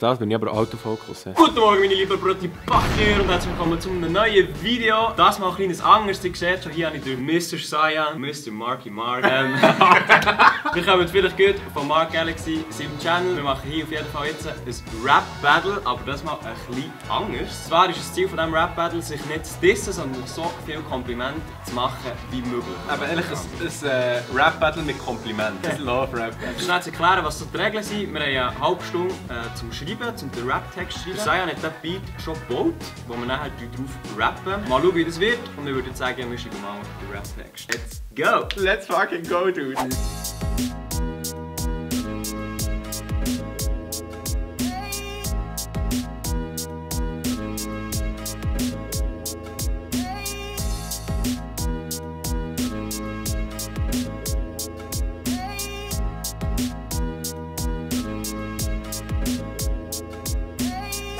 das bin ich aber Autofokus. Guten Morgen meine lieben Brötchen Bacher und herzlich willkommen zu einem neuen Video. Das mal ein kleines anderes. Ihr seht schon, hier habe ich den Mr. Cyan, Mr. Marky Mark. Wir kommen vielleicht gut von Mark Galaxy, seinem Channel. Wir machen hier auf jeden Fall jetzt ein Rap-Battle, aber das mal ein bisschen anders. Zwar ist das Ziel von diesem Rap-Battle, sich nicht zu dissen, sondern so viel Komplimente zu machen wie möglich. Aber ehrlich, ein Rap-Battle mit Komplimenten. Ich love Rap-Battle. Schnell zu erklären, was so die Regeln sind. Wir haben eine halbe Stunde zum Schreiben, zum den Rap-Text schreiben. Cyan hat diesen Beat schon gebaut, wo wir nachher drauf rappen. Mal schauen, wie das wird. Und ich würde jetzt sagen, wir schreiben mal den Rap-Text. Let's go! Let's fucking go, dude!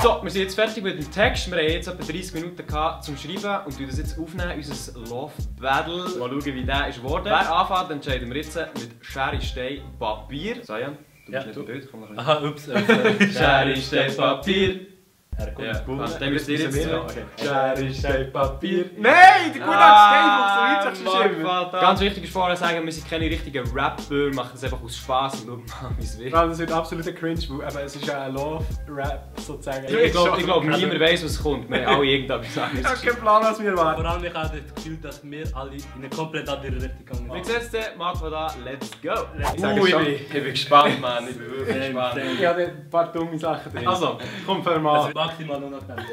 So, wir sind jetzt fertig mit dem Text. Wir haben jetzt etwa 30 Minuten zum Schreiben und das jetzt aufnehmen, unser Love Battle. Mal schauen, wie der ist geworden. Wer anfängt, entscheiden wir jetzt mit Schere, Stein, Papier. Cyan, du bist nicht im Bild, komm noch ein bisschen. Aha, ups. Schere, Stein, Papier. Er kommt Ja, Buch. dann müsst ihr jetzt Schere, Stein, Papier. Nein, der gute Stein funktioniert doch schon. Ganz wichtig ist vorher sagen, wir sind keine richtigen Rapper, wir machen das einfach aus Spaß und schauen mal, wie es wird. Das wird absoluter Cringe, aber es ist ja ein Love-Rap sozusagen. Ich glaube, niemand weiß, was kommt. Wir haben alle irgendetwas anderes. Ich habe keinen Plan, was wir Vor machen. allem, ich habe das Gefühl, dass wir alle in eine komplett andere Richtung gegangen Wie sind. siehst du, Marco da, let's go! Ich Ich bin gespannt, Mann, ich bin wirklich gespannt. Ich habe ein paar dumme Sachen drin. Also, komm, fang Das mal ist maximal nur noch dann.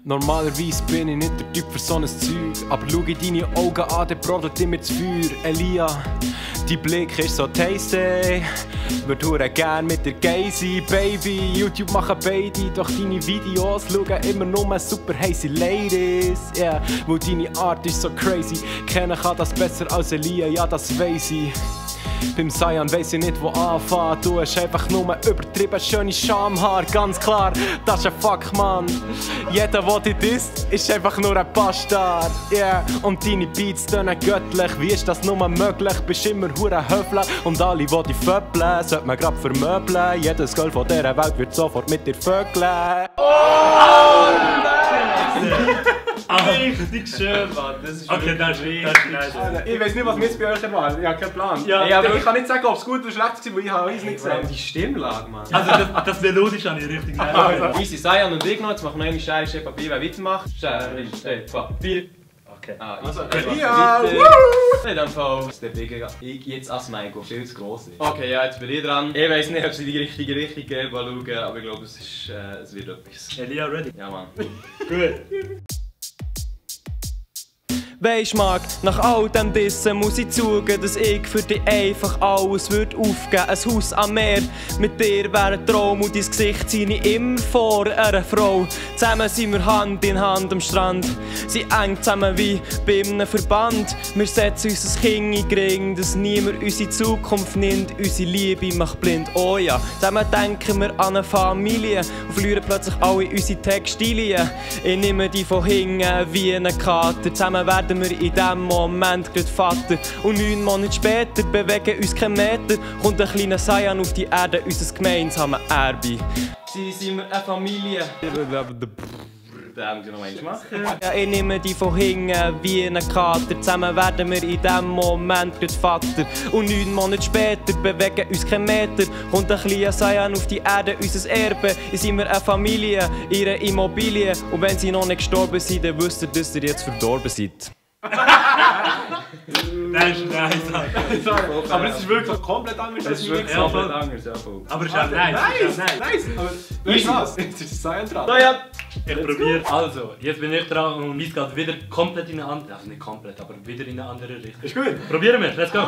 Normalerweise bin ich nicht der Typ für so ein Zeug. Aber schau in deine Augen an, der brodelt immer das Feuer. Elia, dein Blick ist so tasty. Würd hure gern mit dir gay sein, Baby. YouTube machen beide, doch deine Videos schauen immer nur super heiße Ladies. Yeah, weil deine Art ist so crazy. Kennen kann das besser als Elia, ja das weiss ich. Beim Cyan weiss ich nicht, wo anfangen. Du hast einfach nur übertrieben schöne Schamhaar. Ganz klar, das ist ein Fuck, Mann. Jeder, der dich disst, ist einfach nur ein Bastard. Yeah, und deine Beats tönen göttlich. Wie ist das nur möglich? Bist immer hure höflich. Und alle, die dich vöppeln, sollte man grad vermöbeln. Jedes Girl von dieser Welt wird sofort mit dir vögeln. Richtig schön, Mann. Das ist Okay, das ist nice. Ich weiß nicht, was mir bei euch erwartet. Ich habe keinen Plan. Ja, ich kann nicht sagen, ob es gut oder schlecht war, weil ich habe es nicht vor allem gesehen. die Stimmlage, Mann. Also das Melodische habe ich richtig nice. Easy, Cyan und ich noch. Jetzt machen wir eine Schere, Stein, Papier. Wer weitermacht? Schere, Stein, Papier. Okay. Also, ja, in dem Fall ist der Bigger. Ich jetzt als Michael, viel zu gross ist. Okay, ja, jetzt bin ich dran. Ich weiss nicht, ob sie die richtige Richtung gehen, mal schauen, aber ich glaube, es wird etwas. Elia ready? Ja, Mann. Gut. Weisst Marc, nach all dem Dissen muss ich zugeben, dass ich für dich einfach alles würde aufgeben. Ein Haus am Meer, mit dir wäre ein Traum und dein Gesicht sehe ich immer vor einer Frau. Zusammen sind wir Hand in Hand am Strand, sie eng zusammen wie bei einem Verband. Wir setzen uns ein Kind in den Ring, dass niemand unsere Zukunft nimmt, unsere Liebe macht blind. Oh ja, zusammen denken wir an eine Familie und verlieren plötzlich alle unsere Textilien. Ich nehme die von hinten wie einen Kater, zusammen werden wir in diesem Moment gerade Vater. Und 9 Monate später bewegen uns kein Meter, kommt ein kleiner Cyan auf die Erde, unser gemeinsames Erbe. Sie sind wir eine Familie. Den muss ich noch einmal machen. Ja, ich nehme die von hinten wie einen Kater. Zusammen werden wir in diesem Moment gerade Vater. Und 9 Monate später bewegen uns kein Meter, kommt ein kleiner Cyan auf die Erde, unser Erbe. Ich sind wir eine Familie, ihre Immobilie. Und wenn sie noch nicht gestorben sind, dann wisst ihr, dass ihr jetzt verdorben seid. Das ist nice. Aber es ist wirklich komplett anders als ich wirklich komplett anders, ja, voll. Aber es ist auch nice. Nice! Aber weißt du was? Jetzt ist Cyan dran. So, ja. Ich probiere. Also, jetzt bin ich dran und meins geht wieder komplett in eine andere, also nicht komplett, aber wieder in eine andere Richtung. Ist gut. Probieren wir, let's go.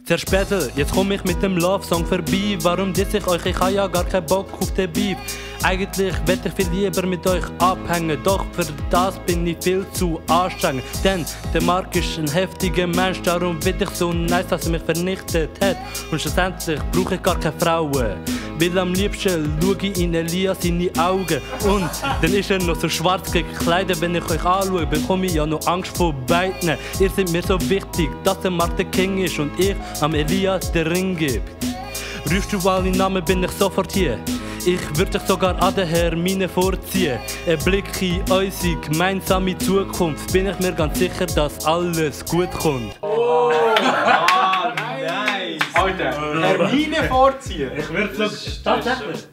Zuerst Battle, jetzt komm ich mit dem Love-Song vorbei. Warum diss ich euch? Ich habe ja gar keinen Bock auf den Beef. Eigentlich wette ich viel lieber mit euch abhängen, doch für das bin ich viel zu anstrengend. Denn der Mark ist ein heftiger Mensch, darum bin ich so nice, dass er mich vernichtet hat. Und schlussendlich brauche ich gar keine Frauen, weil am liebsten schaue ich in Elia seine Augen. Und dann ist er noch so schwarz gekleidet, wenn ich euch anschaue, bekomme ich ja noch Angst vor beiden. Ihr seid mir so wichtig, dass der Mark der King ist und ich am Elia den Ring gebe. Rufst du alle Namen, bin ich sofort hier. Ich würde dich sogar an der Hermine vorziehen. Ein Blick in unsere gemeinsame Zukunft, bin ich mir ganz sicher, dass alles gut kommt. Oh, nice! Alter, Hermine vorziehen! Ich würde es tatsächlich.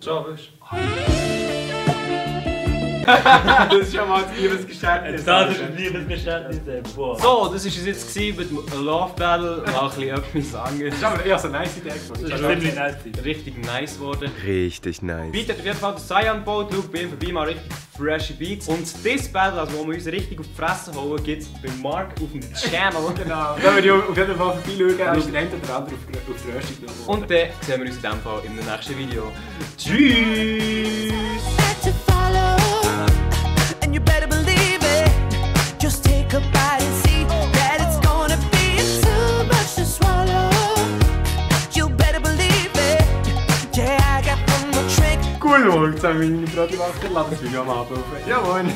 Das ist ja mal ein Liebesgeständnis. Das ist ein Liebesgeständnis. Boah. So, das war es jetzt mit dem Love Battle. Mal ein bisschen etwas anderes. Das ist aber eher so eine nice Idee. Das ist ziemlich nice. Richtig nice geworden. Richtig nice. Weiter auf jeden Fall der Cyan Boat, schau bei ihm vorbei, mal richtig freshe Beats. Und das Battle, also wo wir uns richtig auf die Fresse holen, gibt es bei Mark auf dem Channel. Genau. Da würde ich auf jeden Fall vorbeischauen, dann ist der eine oder andere auf die Röstung genommen. Und dann sehen wir uns in diesem Fall im nächsten Video. Tschüss! To follow, and you better believe it. Just take a bite and see that it's gonna be too much to swallow. You better believe it. Yeah, I got one more trick. Cool, morgen 10 Minuten Brot gemacht, dann lass das Video am Abend auf. Ja, moin!